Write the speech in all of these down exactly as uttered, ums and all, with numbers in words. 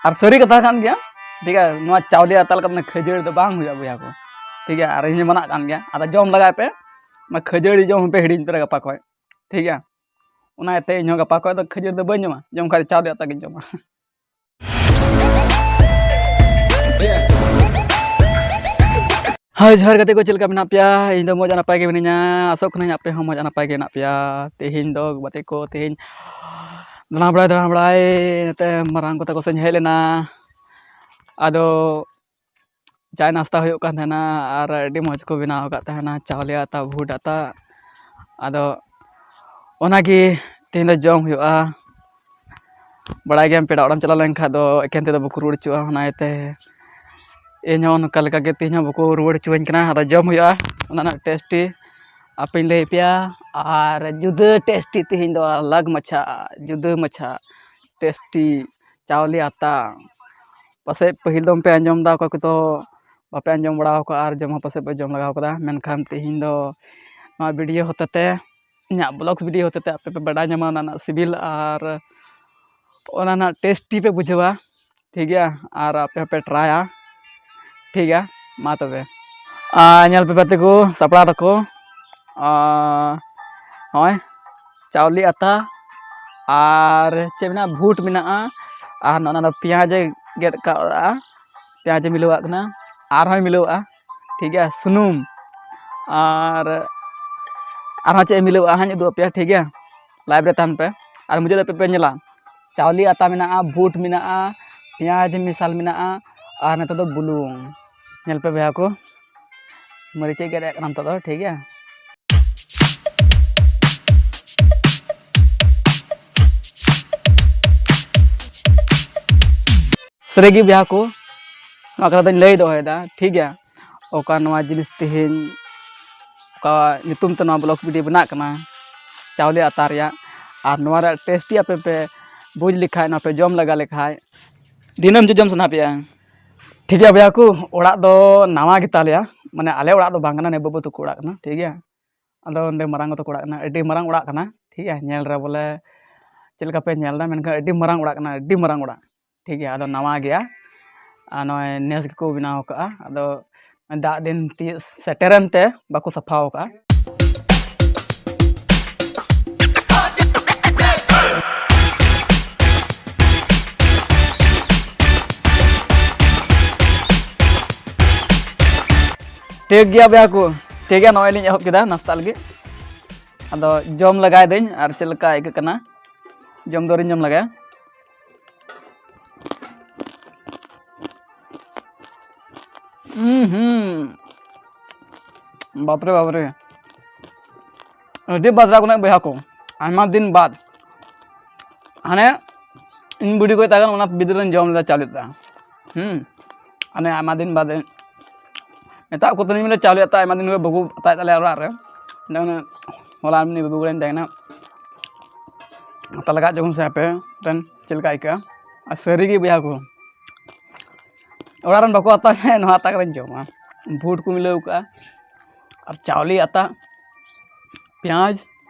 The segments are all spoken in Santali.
ᱟᱨ ᱥᱟᱹᱨᱤ ᱠᱟᱛᱷᱟ ᱠᱟᱱ ᱜᱮᱭᱟ, ᱴᱷᱤᱠ ᱜᱮᱭᱟ, ᱱᱚᱣᱟ ᱪᱟᱣᱞᱮ ᱟᱛᱟ ᱞᱮᱠᱟ ᱢᱟᱱᱮ ᱠᱷᱟᱹᱡᱟᱹᱲᱤ ᱫᱚ ᱵᱟᱝ ᱦᱩᱭᱩᱜᱼᱟ ᱵᱚᱭᱦᱟ ᱠᱚ, ᱴᱷᱤᱠ ᱜᱮᱭᱟ᱾ ᱟᱨ ᱤᱧ ᱦᱚᱸ ᱢᱟᱱᱟᱜ ᱠᱟᱱ ᱜᱮᱭᱟ, ᱟᱫᱚ ᱡᱚᱢ ᱞᱟᱜᱟᱭ ᱯᱮ, ᱚᱱᱟ ᱠᱷᱟᱹᱡᱟᱹᱲᱤ ᱡᱚᱢ ᱦᱚᱸᱯᱮ ᱦᱤᱲᱤᱧ ᱩᱛᱟᱹᱨᱟ ᱜᱟᱯᱟ ᱠᱷᱚᱱ, ᱴᱷᱤᱠ ᱜᱮᱭᱟ᱾ ᱚᱱᱟ ᱤᱭᱟᱹᱛᱮ ᱤᱧ ᱦᱚᱸ ᱜᱟᱯᱟ ᱠᱷᱚᱱ ᱫᱚ ᱠᱷᱟᱹᱡᱟᱹᱲᱤ ᱫᱚ ᱵᱟᱹᱧ ᱡᱚᱢᱟ, ᱡᱚᱢ ᱠᱷᱟᱱ ᱪᱟᱣᱞᱮ ᱟᱛᱟ ᱜᱤᱧ ᱡᱚᱢᱟ᱾ ᱦᱳᱭ, ᱡᱚᱦᱟᱨ ᱜᱟᱛᱮ ᱠᱚ, ᱪᱮᱫ ᱞᱮᱠᱟ ᱢᱮᱱᱟᱜ ᱯᱮᱭᱟ? ᱤᱧ ᱫᱚ ᱢᱚᱡᱽ ᱟᱨ ᱱᱟᱯᱟᱭ ᱜᱮ ᱢᱤᱱᱟᱹᱧᱟ᱾ ᱟᱥᱚᱜ ᱠᱟᱹᱱᱟᱹᱧ ᱟᱯᱮ ᱦᱚᱸ ᱢᱚᱡᱽ ᱟᱨ ᱱᱟᱯᱟᱭ ᱜᱮ ᱢᱮᱱᱟᱜ ᱯᱮᱭᱟ᱾ ᱛᱮᱦᱮᱧ ᱫᱚ ᱜᱟᱛᱮ ᱠᱚ, ᱛᱮᱦᱮᱧ ᱫᱟᱬᱟ ᱵᱟᱲᱟᱭ, ᱫᱟᱬᱟ ᱵᱟᱲᱟᱭ ᱱᱚᱛᱮ ᱢᱟᱨᱟᱝ ᱠᱚ ᱛᱟᱠᱚ ᱥᱮᱫ ᱤᱧ ᱦᱮᱡ ᱞᱮᱱᱟ᱾ ᱟᱫᱚ ᱪᱟᱭ ᱱᱟᱥᱛᱟ ᱦᱩᱭᱩᱜ ᱠᱟᱱ ᱛᱟᱦᱮᱱᱟ ᱟᱨ ᱟᱹᱰᱤ ᱢᱚᱡᱽ ᱠᱚ ᱵᱮᱱᱟᱣ ᱟᱠᱟᱫ ᱛᱟᱦᱮᱱᱟ, ᱪᱟᱣᱞᱮ ᱟᱛᱟ, ᱵᱷᱩᱴ ᱟᱛᱟ᱾ ᱟᱫᱚ ᱚᱱᱟᱜᱮ ᱛᱮᱦᱮᱧ ᱫᱚ ᱡᱚᱢ ᱦᱩᱭᱩᱜᱼᱟ᱾ ᱵᱟᱲᱟᱭ ᱜᱮᱭᱟᱢ, ᱯᱮᱲᱟ ᱚᱲᱟᱜ ᱮᱢ ᱪᱟᱞᱟᱣ ᱞᱮᱱᱠᱷᱟᱱ ᱫᱚ ᱮᱠᱮᱱ ᱛᱮᱫᱚ ᱵᱟᱠᱚ ᱨᱩᱣᱟᱹᱲ ᱦᱚᱪᱚᱣᱟᱜᱼᱟ, ᱚᱱᱟ ᱤᱭᱟᱹᱛᱮ ᱤᱧ ᱦᱚᱸ ᱱᱚᱝᱠᱟ ᱞᱮᱠᱟ ᱜᱮ ᱛᱮᱦᱮᱧ ᱦᱚᱸ ᱵᱟᱠᱚ ᱨᱩᱣᱟᱹᱲ ᱦᱚᱪᱚᱣᱟᱹᱧ ᱠᱟᱱᱟ᱾ ᱟᱫᱚ ᱡᱚᱢ ᱦᱩᱭᱩᱜᱼᱟ ᱚᱱᱟ ᱨᱮᱱᱟᱜ ᱴᱮᱥᱴᱤ, ᱟᱯᱮᱧ ᱞᱟᱹᱭ ᱟᱯᱮᱭᱟ᱾ ᱟᱨ ᱡᱩᱫᱟᱹ ᱴᱮᱥᱴᱤ ᱛᱮᱦᱮᱧ ᱫᱚ, ᱟᱞᱟᱜᱽ ᱢᱟᱪᱷᱟ, ᱡᱩᱫᱟᱹ ᱢᱟᱪᱷᱟ ᱴᱮᱥᱴᱤ ᱪᱟᱣᱞᱮ ᱟᱛᱟ᱾ ᱯᱟᱥᱮᱡ ᱯᱟᱹᱦᱤᱞ ᱫᱚᱢ ᱯᱮ ᱟᱸᱡᱚᱢ ᱮᱫᱟ, ᱚᱠᱚᱭ ᱠᱚᱫᱚ ᱵᱟᱯᱮ ᱟᱸᱡᱚᱢ ᱵᱟᱲᱟ ᱟᱠᱟᱫᱼᱟ, ᱟᱨ ᱡᱚᱢ ᱦᱚᱸ ᱯᱟᱥᱮᱡ ᱯᱮ ᱡᱚᱢ ᱞᱟᱜᱟᱣ ᱠᱟᱫᱟ, ᱢᱮᱱᱠᱷᱟᱱ ᱛᱮᱦᱮᱧ ᱫᱚ ᱱᱚᱣᱟ ᱵᱷᱤᱰᱤᱭᱳ ᱦᱚᱛᱮᱛᱮ, ᱤᱧᱟᱹᱜ ᱵᱞᱚᱜᱥ ᱵᱷᱤᱰᱤᱭᱳ ᱦᱚᱛᱮᱛᱮ ᱟᱯᱮ ᱯᱮ ᱵᱟᱰᱟᱭ ᱧᱟᱢᱟ ᱚᱱᱟ ᱨᱮᱱᱟᱜ ᱥᱤᱵᱤᱞ ᱟᱨ ᱚᱱᱟ ᱨᱮᱱᱟᱜ ᱴᱮᱥᱴᱤ ᱯᱮ ᱵᱩᱡᱷᱟᱹᱣᱟ, ᱴᱷᱤᱠ ᱜᱮᱭᱟ? ᱟᱨ ᱟᱯᱮ ᱦᱚᱸᱯᱮ ᱴᱨᱟᱭᱟ, ᱴᱷᱤᱠ ᱜᱮᱭᱟ? ᱢᱟ ᱛᱚᱵᱮ, ᱟᱨ ᱧᱮᱞ ᱯᱮ ᱜᱟᱛᱮ ᱠᱚ, ᱥᱟᱯᱲᱟᱣ ᱫᱟᱠᱚ, ᱟᱨ ᱱᱚᱜᱼᱚᱭ ᱪᱟᱣᱞᱮ ᱟᱛᱟ ᱟᱨ ᱪᱮᱫ ᱢᱮᱱᱟᱜᱼᱟ, ᱵᱷᱩᱴ ᱢᱮᱱᱟᱜᱼᱟ, ᱟᱨ ᱱᱚᱜᱼᱚ ᱱᱚᱣᱟ ᱫᱚ ᱯᱮᱸᱭᱟᱡᱽ ᱮ ᱜᱮᱫ ᱠᱟᱜᱼᱟ, ᱯᱮᱸᱭᱟᱡᱽ ᱮ ᱢᱤᱞᱟᱹᱣᱟᱜ ᱠᱟᱱᱟ, ᱟᱨᱦᱚᱸᱭ ᱢᱤᱞᱟᱹᱣᱟᱜᱼᱟ, ᱴᱷᱤᱠ ᱜᱮᱭᱟ, ᱥᱩᱱᱩᱢ, ᱟᱨ ᱟᱨᱦᱚᱸ ᱪᱮᱫ ᱮ ᱢᱤᱞᱟᱹᱣᱟᱜᱼᱟ ᱦᱟᱸᱜ ᱤᱧ ᱩᱫᱩᱜ ᱟᱯᱮᱭᱟ, ᱴᱷᱤᱠ ᱜᱮᱭᱟ, ᱞᱟᱭᱤᱵᱷ ᱨᱮ ᱛᱟᱦᱮᱱ ᱯᱮ᱾ ᱟᱨ ᱢᱩᱪᱟᱹᱫ ᱫᱷᱟᱹᱵᱤᱡ ᱯᱮ ᱧᱮᱞᱟ, ᱪᱟᱣᱞᱮ ᱟᱛᱟ ᱢᱮᱱᱟᱜᱼᱟ, ᱵᱷᱩᱴ ᱢᱮᱱᱟᱜᱼᱟ, ᱯᱮᱸᱭᱟᱡᱽ ᱢᱮᱥᱟᱞ ᱢᱮᱱᱟᱜᱼᱟ, ᱟᱨ ᱱᱤᱛᱚᱜ ᱫᱚ ᱵᱩᱞᱩᱝ, ᱧᱮᱞ ᱯᱮ ᱵᱚᱭᱦᱟ ᱠᱚ, ᱢᱟᱹᱨᱤᱪ ᱮ ᱜᱮᱫ ᱮᱫ ᱠᱟᱱᱟ ᱱᱤᱛᱚᱜ ᱫᱚ, ᱴᱷᱤᱠ ᱜᱮᱭᱟ᱾ ᱥᱟᱹᱨᱤᱜᱮ ᱵᱚᱭᱦᱟ ᱠᱚ, ᱱᱚᱣᱟ ᱠᱟᱛᱷᱟ ᱫᱚᱧ ᱞᱟᱹᱭ ᱫᱚᱦᱚᱭᱮᱫᱟ, ᱴᱷᱤᱠ ᱜᱮᱭᱟ᱾ ᱚᱠᱟ ᱱᱚᱣᱟ ᱡᱤᱱᱤᱥ ᱛᱮᱦᱮᱧ, ᱚᱠᱟ ᱧᱩᱛᱩᱢ ᱛᱮ ᱱᱚᱣᱟ ᱵᱞᱚᱜ ᱵᱷᱤᱰᱤᱭᱳ ᱵᱮᱱᱟᱜ ᱠᱟᱱᱟ, ᱪᱟᱣᱞᱮ ᱟᱛᱟ ᱨᱮᱭᱟᱜ, ᱟᱨ ᱱᱚᱣᱟ ᱨᱮᱭᱟᱜ ᱴᱮᱥᱴᱤ ᱟᱯᱮ ᱯᱮ ᱵᱩᱡᱽ ᱞᱮᱠᱷᱟᱡ, ᱱᱚᱣᱟ ᱯᱮ ᱡᱚᱢ ᱞᱟᱜᱟ ᱞᱮᱠᱷᱟᱡ, ᱫᱤᱱᱟᱹᱢ ᱡᱚᱡᱚᱢ ᱥᱟᱱᱟ ᱯᱮᱭᱟ᱾ ᱴᱷᱤᱠ ᱜᱮᱭᱟ ᱵᱚᱭᱦᱟ ᱠᱚ, ᱚᱲᱟᱜ ᱫᱚ ᱱᱟᱣᱟ ᱜᱮᱛᱟᱞᱮᱭᱟ, ᱢᱟᱱᱮ ᱟᱞᱮ ᱚᱲᱟᱜ ᱫᱚ ᱵᱟᱝ ᱠᱟᱱᱟ, ᱱᱮ ᱵᱟᱹᱵᱩ ᱛᱟᱠᱚ ᱚᱲᱟᱜ ᱠᱟᱱᱟ, ᱴᱷᱤᱠ ᱜᱮᱭᱟ᱾ ᱟᱫᱚ ᱚᱸᱰᱮ ᱢᱟᱨᱟᱝ ᱜᱚ ᱛᱟᱠᱚ ᱚᱲᱟᱜ ᱠᱟᱱᱟ, ᱟᱹᱰᱤ ᱢᱟᱨᱟᱝ ᱚᱲᱟᱜ ᱠᱟᱱᱟ, ᱴᱷᱤᱠ ᱜᱮᱭᱟ᱾ ᱧᱮᱞ ᱨᱮ ᱵᱚᱞᱮ ᱪᱮᱫ ᱞᱮᱠᱟ ᱯᱮ ᱧᱮᱞ ᱮᱫᱟ, ᱢᱮᱱᱠᱷᱟᱱ ᱟᱹᱰᱤ ᱢᱟᱨᱟᱝ ᱚᱲᱟᱜ ᱠᱟᱱᱟ, ᱟᱹᱰᱤ ᱢᱟᱨᱟᱝ ᱚᱲᱟᱜ᱾ ᱴᱷᱤᱠ ᱜᱮᱭᱟ, ᱟᱫᱚ ᱱᱟᱣᱟ ᱜᱮᱭᱟ᱾ ᱟᱨ ᱱᱚᱜᱼᱚᱭ ᱱᱮᱥ ᱜᱮᱠᱚ ᱵᱮᱱᱟᱣ ᱟᱠᱟᱫᱼᱟ᱾ ᱟᱫᱚ ᱫᱟᱜ ᱫᱤᱱ ᱛᱤᱭᱳᱜ ᱥᱮᱴᱮᱨᱮᱱ ᱛᱮ ᱵᱟᱠᱚ ᱥᱟᱯᱷᱟᱣ ᱟᱠᱟᱫᱼᱟ᱾ ᱴᱷᱤᱠ ᱜᱮᱭᱟ ᱵᱚᱭᱦᱟ ᱠᱚ, ᱴᱷᱤᱠ ᱜᱮᱭᱟ, ᱱᱚᱜᱼᱚᱭ ᱞᱤᱧ ᱮᱦᱚᱵ ᱠᱮᱫᱟ ᱱᱟᱥᱛᱟ ᱞᱟᱹᱜᱤᱫ᱾ ᱟᱫᱚ ᱡᱚᱢ ᱞᱮᱜᱟᱭ ᱫᱟᱹᱧ ᱟᱨ ᱪᱮᱫ ᱞᱮᱠᱟ ᱟᱹᱭᱠᱟᱹᱜ ᱠᱟᱱᱟ, ᱡᱚᱢ ᱫᱚ ᱟᱹᱣᱨᱤᱧ ᱡᱚᱢ ᱞᱮᱜᱟᱭᱟ᱾ ᱦᱩᱸ ᱦᱩᱸ, ᱵᱟᱯᱨᱮ ᱵᱟᱯᱨᱮ, ᱟᱹᱰᱤ ᱵᱟᱛᱨᱟᱣ ᱠᱟᱱᱟ ᱵᱚᱭᱦᱟ ᱠᱚ, ᱟᱭᱢᱟ ᱫᱤᱱ ᱵᱟᱫ᱾ ᱦᱟᱱᱮ ᱤᱧ ᱵᱩᱰᱤ ᱜᱚᱭ ᱛᱟᱦᱮᱸ ᱠᱟᱱᱟ, ᱚᱱᱟ ᱵᱤᱫᱟᱹᱞ ᱨᱮᱧ ᱡᱚᱢ ᱞᱮᱫᱟ ᱪᱟᱣᱞᱮ ᱫᱟᱜ᱾ ᱦᱩᱸ, ᱦᱟᱱᱮ ᱟᱭᱢᱟ ᱫᱤᱱ ᱵᱟᱫ ᱢᱮᱛᱟᱜ ᱠᱚ ᱛᱟᱦᱮᱱᱟᱹᱧ ᱵᱚᱞᱮ, ᱪᱟᱣᱞᱮ ᱟᱛᱟ ᱟᱭᱢᱟ ᱫᱤᱱ ᱦᱩᱭ ᱵᱟᱠᱚ ᱟᱛᱟᱭᱮᱫ ᱛᱟᱞᱮᱭᱟ ᱚᱲᱟᱜ ᱨᱮ᱾ ᱟᱫᱚ ᱚᱱᱮ ᱦᱚᱞᱟ ᱩᱱᱤ ᱵᱟᱹᱵᱩ ᱜᱚᱲᱟᱧ ᱛᱟᱦᱮᱸ ᱠᱟᱱᱟ, ᱟᱛᱟ ᱞᱟᱜᱟᱜ ᱡᱚᱠᱷᱚᱱ ᱥᱮ ᱟᱯᱮ ᱴᱷᱮᱱ ᱪᱮᱫ ᱞᱮᱠᱟ ᱟᱹᱭᱠᱟᱹᱜᱼᱟ? ᱟᱨ ᱥᱟᱹᱨᱤᱜᱮ ᱵᱚᱭᱦᱟ ᱠᱚ, ᱚᱲᱟᱜ ᱨᱮᱱ ᱵᱟᱠᱚ ᱟᱛᱟᱭᱟ, ᱱᱚᱣᱟ ᱟᱛᱟ ᱠᱟᱛᱮᱧ ᱡᱚᱢᱟ᱾ ᱵᱷᱩᱴ ᱠᱚ ᱢᱤᱞᱟᱹᱣ ᱠᱟᱜᱼᱟ ᱟᱨ ᱪᱟᱣᱞᱮ ᱟᱛᱟ, ᱯᱮᱸᱭᱟᱡᱽ,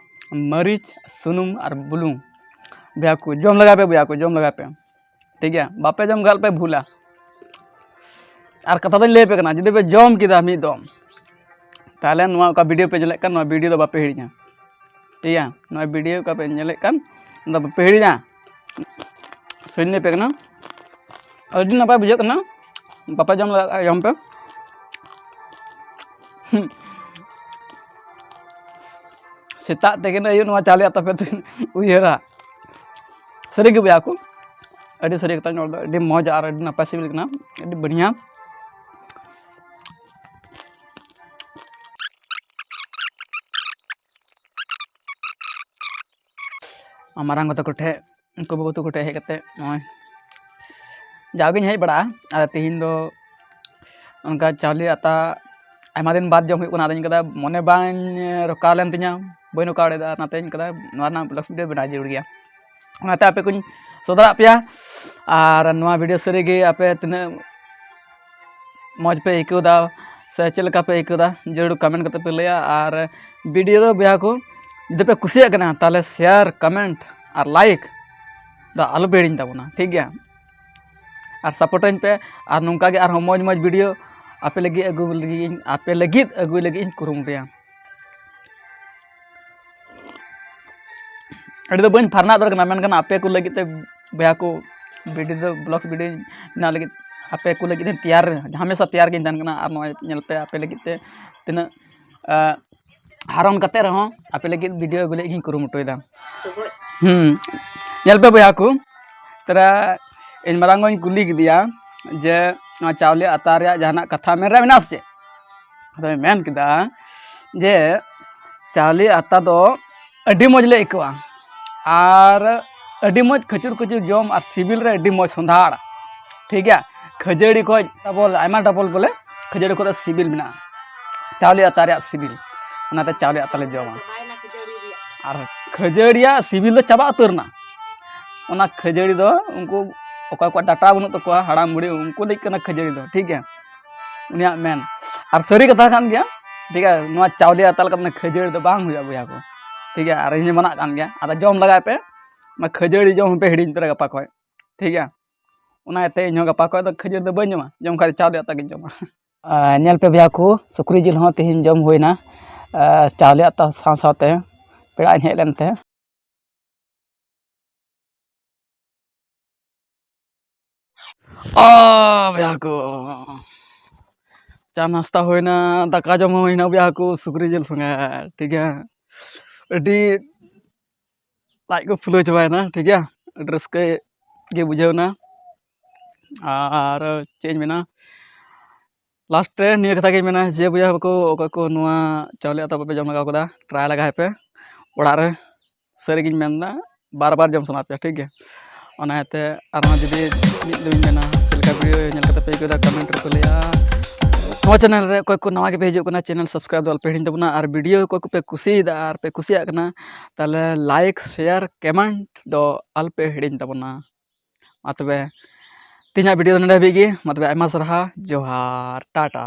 ᱢᱟᱹᱨᱤᱪ, ᱥᱩᱱᱩᱢ ᱟᱨ ᱵᱩᱞᱩᱝ᱾ ᱵᱚᱭᱦᱟ ᱠᱚ, ᱡᱚᱢ ᱞᱮᱜᱟᱭ ᱯᱮ ᱵᱚᱭᱦᱟ ᱠᱚ, ᱡᱚᱢ ᱞᱮᱜᱟᱭ ᱯᱮ᱾ ᱴᱷᱤᱠ ᱜᱮᱭᱟ, ᱵᱟᱯᱮ ᱡᱚᱢ ᱠᱷᱟᱱ ᱯᱮ ᱵᱷᱩᱞᱟ᱾ ᱟᱨ ᱠᱟᱛᱷᱟ ᱫᱚᱧ ᱞᱟᱹᱭ ᱟᱯᱮ ᱠᱟᱱᱟ, ᱡᱩᱫᱤ ᱯᱮ ᱡᱚᱢ ᱠᱮᱫᱟ ᱢᱤᱫ ᱫᱚᱢ, ᱛᱟᱦᱚᱞᱮ ᱱᱚᱣᱟ ᱚᱠᱟ ᱵᱷᱤᱰᱤᱭᱳ ᱯᱮ ᱧᱮᱞᱮᱫ ᱠᱟᱱ, ᱱᱚᱣᱟ ᱵᱷᱤᱰᱤᱭᱳ ᱫᱚ ᱵᱟᱯᱮ ᱦᱤᱲᱤᱧᱟ᱾ ᱴᱷᱤᱠ ᱜᱮᱭᱟ, ᱱᱚᱣᱟ ᱵᱷᱤᱰᱤᱭᱳ ᱚᱠᱟ ᱯᱮ ᱧᱮᱞᱮᱫ ᱠᱟᱱ, ᱚᱱᱟ ᱫᱚ ᱵᱟᱯᱮ ᱦᱤᱲᱤᱧᱟ᱾ ᱥᱟᱹᱨᱤᱧ ᱞᱟᱹᱭ ᱟᱯᱮ ᱠᱟᱱᱟ, ᱟᱹᱰᱤ ᱱᱟᱯᱟᱭ ᱵᱩᱡᱷᱟᱹᱜ ᱠᱟᱱᱟ᱾ ᱵᱟᱯᱮ ᱡᱚᱢ ᱞᱮᱜᱟ, ᱡᱚᱢ ᱯᱮ᱾ ᱥᱮᱛᱟᱜ ᱛᱤᱠᱤᱱ ᱟᱹᱭᱩᱵ ᱱᱚᱣᱟ ᱪᱟᱣᱞᱮ ᱟᱛᱟ ᱯᱮ ᱩᱭᱦᱟᱹᱨᱟ᱾ ᱥᱟᱹᱨᱤ ᱜᱮ ᱵᱚᱭᱦᱟ ᱠᱚ, ᱟᱹᱰᱤ ᱥᱟᱹᱨᱤ ᱠᱟᱛᱷᱟᱧ ᱨᱚᱲ ᱮᱫᱟ, ᱟᱹᱰᱤ ᱢᱚᱡᱽ ᱟᱨ ᱟᱹᱰᱤ ᱱᱟᱯᱟᱭ ᱥᱤᱵᱤᱞ ᱠᱟᱱᱟ, ᱟᱹᱰᱤ ᱵᱟᱲᱤᱭᱟ᱾ ᱢᱟᱨᱟᱝ ᱜᱚ ᱛᱟᱠᱚ ᱴᱷᱮᱱ, ᱩᱱᱠᱩ ᱵᱟᱹᱵᱩ ᱛᱟᱠᱚ ᱴᱷᱮᱱ ᱦᱮᱡ ᱠᱟᱛᱮ ᱱᱚᱜᱼᱚᱭ ᱡᱟᱣᱜᱤᱧ ᱦᱮᱡ ᱵᱟᱲᱟᱜᱼᱟ, ᱟᱨ ᱛᱮᱦᱮᱧ ᱫᱚ ᱚᱱᱠᱟ ᱪᱟᱣᱞᱮ ᱟᱛᱟ ᱟᱭᱢᱟ ᱫᱤᱱ ᱵᱟᱫ ᱡᱚᱢ ᱦᱩᱭᱩᱜ ᱠᱟᱱᱟ᱾ ᱟᱫᱚᱧ ᱠᱟᱫᱟ ᱢᱚᱱᱮ ᱵᱟᱝ ᱨᱚᱠᱟᱣ ᱞᱮᱱ ᱛᱤᱧᱟ, ᱵᱟᱹᱧ ᱨᱚᱠᱟᱣ ᱫᱟᱲᱮᱭᱟᱫᱟ, ᱚᱱᱟᱛᱮᱧ ᱠᱟᱫᱟ ᱱᱚᱣᱟ ᱨᱮᱱᱟᱜ ᱵᱞᱚᱜ ᱵᱷᱤᱰᱤᱭᱳ ᱵᱮᱱᱟᱣ ᱡᱟᱹᱨᱩᱲ ᱜᱮᱭᱟ᱾ ᱚᱱᱟᱛᱮ ᱟᱯᱮ ᱠᱚᱧ ᱥᱚᱫᱚᱨᱟᱜ ᱯᱮᱭᱟ᱾ ᱟᱨ ᱱᱚᱣᱟ ᱵᱷᱤᱰᱤᱭᱳ ᱥᱟᱹᱨᱤ ᱜᱮ ᱟᱯᱮ ᱛᱤᱱᱟᱹᱜ ᱢᱚᱡᱽ ᱯᱮ ᱟᱹᱭᱠᱟᱹᱣ ᱮᱫᱟ ᱥᱮ ᱪᱮᱫ ᱞᱮᱠᱟ ᱯᱮ ᱟᱹᱭᱠᱟᱹᱣ ᱮᱫᱟ, ᱡᱟᱹᱨᱩᱲ ᱠᱚᱢᱮᱱᱴ ᱠᱟᱛᱮ ᱯᱮ ᱞᱟᱹᱭᱟ᱾ ᱟᱨ ᱵᱷᱤᱰᱤᱭᱳ ᱫᱚ ᱵᱚᱭᱦᱟ ᱠᱚ, ᱡᱩᱫᱤ ᱯᱮ ᱠᱩᱥᱤᱭᱟᱜ ᱠᱟᱱᱟ, ᱛᱟᱦᱚᱞᱮ ᱥᱮᱭᱟᱨ, ᱠᱚᱢᱮᱱᱴ ᱟᱨ ᱞᱟᱭᱤᱠ ᱫᱚ ᱟᱞᱚ ᱯᱮ ᱦᱤᱲᱤᱧ ᱛᱟᱵᱚᱱᱟ, ᱴᱷᱤᱠ ᱜᱮᱭᱟ? ᱟᱨ ᱥᱟᱯᱳᱨᱴᱟᱹᱧ ᱯᱮ᱾ ᱟᱨ ᱱᱚᱝᱠᱟ ᱜᱮ ᱟᱨᱦᱚᱸ ᱢᱚᱡᱽ ᱢᱚᱡᱽ ᱵᱷᱤᱰᱤᱭᱳ ᱟᱯᱮ ᱞᱟᱹᱜᱤᱫ ᱟᱹᱜᱩ ᱞᱟᱹᱜᱤᱫ ᱤᱧ ᱟᱯᱮ ᱞᱟᱹᱜᱤᱫ ᱟᱹᱜᱩᱭ ᱞᱟᱹᱜᱤᱫ ᱤᱧ ᱠᱩᱨᱩᱢᱩᱴᱩᱭᱟ᱾ ᱟᱹᱰᱤ ᱫᱚ ᱵᱟᱹᱧ ᱯᱷᱟᱨᱱᱟ ᱩᱛᱟᱹᱨ ᱠᱟᱱᱟ, ᱢᱮᱱᱠᱷᱟᱱ ᱟᱯᱮ ᱠᱚ ᱞᱟᱹᱜᱤᱫ ᱛᱮ ᱵᱚᱭᱦᱟ ᱠᱚ ᱵᱷᱤᱰᱤᱭᱳ ᱫᱚ ᱵᱞᱚᱜ ᱵᱷᱤᱰᱤᱭᱳ ᱵᱮᱱᱟᱣ ᱞᱟᱹᱜᱤᱫ ᱟᱯᱮ ᱠᱚ ᱞᱟᱹᱜᱤᱫ ᱤᱧ ᱛᱮᱭᱟᱨ, ᱦᱟᱢᱮᱥᱟ ᱛᱮᱭᱟᱨ ᱜᱤᱧ ᱛᱟᱦᱮᱱ ᱠᱟᱱᱟ᱾ ᱟᱨ ᱱᱚᱜᱼᱚᱭ ᱧᱮᱞ ᱯᱮ, ᱟᱯᱮ ᱞᱟᱹᱜᱤᱫ ᱛᱮ ᱛᱤᱱᱟᱹᱜ ᱦᱟᱨᱚᱱ ᱠᱟᱛᱮ ᱨᱮᱦᱚᱸ ᱟᱯᱮ ᱞᱟᱹᱜᱤᱫ ᱵᱷᱤᱰᱤᱭᱳ ᱟᱹᱜᱩ ᱞᱟᱹᱜᱤᱫ ᱤᱧ ᱠᱩᱨᱩᱢᱩᱴᱩᱭᱮᱫᱟ᱾ ᱦᱩᱸ, ᱧᱮᱞ ᱯᱮ ᱵᱚᱭᱦᱟ ᱠᱚ, ᱛᱟᱨᱟ ᱤᱧ ᱢᱟᱨᱟᱝ ᱜᱚᱧ ᱠᱩᱞᱤ ᱠᱮᱫᱮᱭᱟ ᱡᱮ ᱱᱚᱣᱟ ᱪᱟᱣᱞᱮ ᱟᱛᱟ ᱨᱮᱭᱟᱜ ᱡᱟᱦᱟᱱᱟᱜ ᱠᱟᱛᱷᱟ ᱢᱮᱱ ᱨᱮ ᱢᱮᱱᱟᱜᱼᱟ ᱥᱮ ᱪᱮᱫ? ᱟᱫᱚᱭ ᱢᱮᱱ ᱠᱮᱫᱟ ᱡᱮ ᱪᱟᱣᱞᱮ ᱟᱛᱟ ᱫᱚ ᱟᱹᱰᱤ ᱢᱚᱡᱽ ᱞᱮ ᱟᱹᱭᱠᱟᱹᱣᱟ, ᱟᱨ ᱟᱹᱰᱤ ᱢᱚᱡᱽ ᱠᱷᱟᱹᱪᱩᱨ ᱠᱷᱟᱹᱪᱩᱨ ᱡᱚᱢ ᱟᱨ ᱥᱤᱵᱤᱞ ᱨᱮ ᱟᱹᱰᱤ ᱢᱚᱡᱽ ᱥᱚᱸᱫᱷᱟᱲ, ᱴᱷᱤᱠ ᱜᱮᱭᱟ᱾ ᱠᱷᱟᱹᱡᱟᱹᱲᱤ ᱠᱷᱚᱡ ᱰᱚᱵᱚᱞ, ᱟᱭᱢᱟ ᱰᱚᱵᱚᱞ ᱵᱚᱞᱮ ᱠᱷᱟᱹᱡᱟᱹᱲᱤ ᱠᱷᱚᱡ ᱫᱚ ᱥᱤᱵᱤᱞ ᱢᱮᱱᱟᱜᱼᱟ ᱪᱟᱣᱞᱮ ᱟᱛᱟ ᱨᱮᱭᱟᱜ ᱥᱤᱵᱤᱞ᱾ ᱚᱱᱟᱛᱮ ᱪᱟᱣᱞᱮ ᱟᱛᱟ ᱞᱮ ᱡᱚᱢᱟ᱾ ᱟᱨ ᱠᱷᱟᱹᱡᱟᱹᱲᱤᱭᱟᱜ ᱥᱤᱵᱤᱞ ᱫᱚ ᱪᱟᱵᱟ ᱩᱛᱟᱹᱨ ᱮᱱᱟ᱾ ᱚᱱᱟ ᱠᱷᱟᱹᱡᱟᱹᱲᱤ ᱫᱚ ᱩᱱᱠᱩ ᱚᱠᱚᱭ ᱠᱚᱣᱟᱜ ᱰᱟᱴᱟ ᱵᱟᱹᱱᱩᱜ ᱛᱟᱠᱚᱣᱟ, ᱦᱟᱲᱟᱢ ᱵᱩᱲᱦᱤ, ᱩᱱᱠᱩ ᱞᱟᱹᱜᱤᱫ ᱠᱟᱱᱟ ᱠᱷᱟᱹᱡᱟᱹᱲᱤ ᱫᱚ, ᱴᱷᱤᱠ ᱜᱮᱭᱟ᱾ ᱩᱱᱤᱭᱟᱜ ᱢᱮᱱ ᱟᱨ ᱥᱟᱹᱨᱤ ᱠᱟᱛᱷᱟ ᱠᱟᱱ ᱜᱮᱭᱟ, ᱴᱷᱤᱠ ᱜᱮᱭᱟ᱾ ᱱᱚᱣᱟ ᱪᱟᱣᱞᱮ ᱟᱛᱟ ᱞᱮᱠᱟ ᱠᱷᱟᱹᱡᱟᱹᱲᱤ ᱫᱚ ᱵᱟᱝ ᱦᱩᱭᱩᱜᱼᱟ ᱵᱚᱭᱦᱟ ᱠᱚ, ᱴᱷᱤᱠ ᱜᱮᱭᱟ᱾ ᱟᱨ ᱤᱧ ᱦᱚᱸ ᱢᱟᱱᱟᱜ ᱠᱟᱱ ᱜᱮᱭᱟ, ᱟᱫᱚ ᱡᱚᱢ ᱞᱟᱜᱟᱭ ᱯᱮ᱾ ᱚᱱᱟ ᱠᱷᱟᱹᱡᱟᱹᱲᱤ ᱡᱚᱢ ᱦᱚᱸᱯᱮ ᱦᱤᱲᱤᱧ ᱩᱛᱟᱹᱨᱟ ᱜᱟᱯᱟ ᱠᱷᱚᱡ, ᱴᱷᱤᱠ ᱜᱮᱭᱟ᱾ ᱚᱱᱟ ᱤᱭᱟᱹᱛᱮ ᱤᱧ ᱦᱚᱸ ᱜᱟᱯᱟ ᱠᱷᱚᱡ ᱫᱚ ᱠᱷᱟᱹᱡᱟᱹᱲᱤ ᱫᱚ ᱵᱟᱹᱧ ᱡᱚᱢᱟ, ᱡᱚᱢ ᱠᱷᱟᱡ ᱪᱟᱣᱞᱮ ᱟᱛᱟ ᱜᱤᱧ ᱡᱚᱢᱟ᱾ ᱟᱨ ᱧᱮᱞ ᱯᱮ ᱵᱚᱭᱦᱟ ᱠᱚ, ᱥᱩᱠᱨᱤ ᱡᱤᱞ ᱦᱚᱸ ᱛᱮᱦᱮᱧ ᱡᱚᱢ ᱦᱩᱭᱱᱟ, ᱟᱨ ᱪᱟᱣᱞᱮ ᱟᱛᱟ ᱥᱟᱶ ᱥᱟᱶᱛᱮ ᱯᱮᱲᱟᱧ ᱦᱮᱡ ᱞᱮᱱ ᱛᱮ᱾ ᱚ ᱵᱚᱭᱦᱟ ᱠᱚ, ᱪᱟ ᱱᱟᱥᱛᱟ ᱦᱩᱭᱱᱟ, ᱫᱟᱠᱟ ᱡᱚᱢ ᱦᱚᱸ ᱦᱩᱭᱱᱟ ᱵᱚᱭᱦᱟ ᱠᱚ, ᱥᱩᱠᱨᱤ ᱡᱤᱞ ᱥᱚᱸᱜᱮ, ᱴᱷᱤᱠ ᱜᱮᱭᱟ᱾ ᱟᱹᱰᱤ ᱞᱟᱡ ᱠᱚ ᱯᱷᱩᱞᱟᱹᱣ ᱪᱟᱵᱟᱭᱮᱱᱟ, ᱴᱷᱤᱠ ᱜᱮᱭᱟ᱾ ᱟᱹᱰᱤ ᱨᱟᱹᱥᱠᱟᱹ ᱜᱮ ᱵᱩᱡᱷᱟᱹᱣ ᱮᱱᱟ᱾ ᱟᱨ ᱪᱮᱫ ᱤᱧ ᱢᱮᱱᱟ, ᱞᱟᱥᱴ ᱨᱮ ᱱᱤᱭᱟᱹ ᱠᱟᱛᱷᱟ ᱜᱤᱧ ᱢᱮᱱᱟ ᱡᱮ ᱵᱚᱭᱦᱟ ᱠᱚ, ᱚᱠᱚᱭ ᱠᱚ ᱱᱚᱣᱟ ᱪᱟᱣᱞᱮ ᱟᱛᱟ ᱵᱟᱯᱮ ᱡᱚᱢ ᱞᱮᱜᱟᱣ ᱠᱟᱫᱟ, ᱴᱨᱟᱭ ᱞᱮᱜᱟᱭ ᱯᱮ ᱚᱲᱟᱜ ᱨᱮ᱾ ᱥᱟᱹᱨᱤᱜᱤᱧ ᱢᱮᱱᱫᱟ, ᱵᱟᱨ ᱵᱟᱨ ᱡᱚᱢ ᱥᱟᱱᱟ ᱯᱮᱭᱟ, ᱴᱷᱤᱠ ᱜᱮᱭᱟ᱾ ᱚᱱᱟ ᱤᱭᱟᱹᱛᱮ ᱟᱨᱦᱚᱸ ᱡᱩᱫᱤ ᱢᱤᱫ ᱫᱚᱧ ᱢᱮᱱᱟ, ᱪᱮᱫ ᱞᱮᱠᱟ ᱵᱷᱤᱰᱤᱭᱳ ᱧᱮᱞ ᱠᱟᱛᱮ ᱯᱮ ᱟᱹᱭᱠᱟᱹᱣ ᱮᱫᱟ, ᱠᱚᱢᱮᱱᱴ ᱨᱮᱯᱮ ᱞᱟᱹᱭᱟ᱾ ᱱᱚᱣᱟ ᱪᱮᱱᱮᱞ ᱨᱮ ᱚᱠᱚᱭ ᱠᱚ ᱱᱟᱣᱟ ᱜᱮᱯᱮ ᱦᱤᱡᱩᱜ ᱠᱟᱱᱟ, ᱪᱮᱱᱮᱞ ᱥᱟᱵᱥᱠᱨᱟᱭᱤᱵ ᱫᱚ ᱟᱞᱚᱯᱮ ᱦᱤᱲᱤᱧ ᱛᱟᱵᱚᱱᱟ᱾ ᱟᱨ ᱵᱷᱤᱰᱤᱭᱳ ᱚᱠᱚᱭ ᱠᱚᱯᱮ ᱠᱩᱥᱤᱭᱮᱫᱟ ᱟᱨ ᱯᱮ ᱠᱩᱥᱤᱭᱟᱜ ᱠᱟᱱᱟ, ᱛᱟᱦᱚᱞᱮ ᱞᱟᱭᱤᱠ, ᱥᱮᱭᱟᱨ, ᱠᱚᱢᱮᱱᱴ ᱫᱚ ᱟᱞᱚᱯᱮ ᱦᱤᱲᱤᱧ ᱛᱟᱵᱚᱱᱟ᱾ ᱢᱟ ᱛᱚᱵᱮ ᱛᱮᱦᱮᱧᱟᱜ ᱵᱷᱤᱰᱤᱭᱳ ᱫᱚ ᱱᱚᱰᱮ ᱦᱟᱹᱵᱤᱡ ᱜᱮ᱾ ᱢᱟ ᱛᱚᱵᱮ ᱟᱭᱢᱟ ᱥᱟᱨᱦᱟᱣ, ᱡᱚᱦᱟᱨ, ᱴᱟᱴᱟ᱾